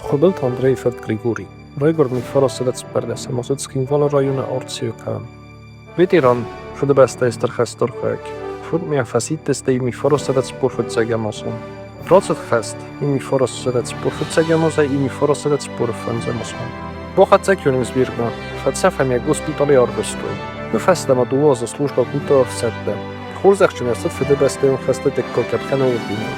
Хуыбылты Андрейы фырт Григорий райгуырд 1914 азы Цхинвалы районы Арцеуы Ветеран, Фыдыбӕстӕйы Стыр хӕсты архайӕг. Фыртмӕ фӕсидтысты 1945 азы. Рацыд хӕст 1945 азӕй 1945 азмӕ. Бахӕццӕ Кёнигсбергмӕ, фӕцӕф ӕмӕ госпиталы арвыстой. Уый фӕстӕ ма дыууӕ азы службӕ кодта ӕфсӕдты. Хорзӕхджын ӕрцыд Фыдыбӕстӕйон хӕсты дыккаг къӕпхӕны орденӕй.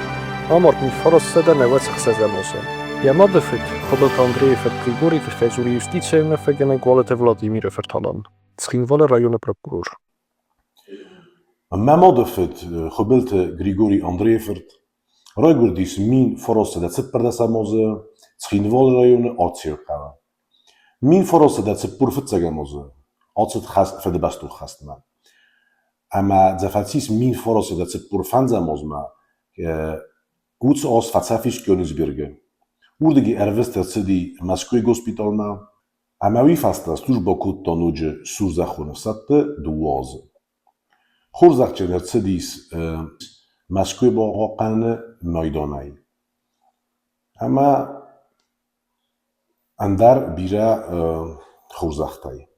Амард 1996 азы. Йӕ мады фыд, Хуыбылты Андрейы фырт Григорий тыххӕй дзуры юстицийы уынаффӕгӕнӕг Уалыты Владимиры фырт Алан, Цхинвалы районы прокурор. Мӕ мады фыд Хуыбылты Григорий Андрейы фырт райгуырдис 1914 азы Цхинвалы районы Арцеуы хъӕуы. 1945 азы ацыд Фыдыбӕстон хӕстмӕ. Ӕмӕ дзы фӕцис 1945 азмӕ уыцы аз фӕцӕф ис Кёнигсбергы. Уырдыгӕй ӕрвыст ӕрцыди Мӕскуыйы госпиталмӕ ӕмӕ уый фӕстӕ службӕ кодта ноджы сурзӕххон ӕфсӕдты дыууӕ азы. Хорзӕхджын ӕрцыдис Мӕскуыйы бахъахъхъӕныны майданӕй. Ӕмӕ ӕндӕр бирӕ хорзӕхтӕй.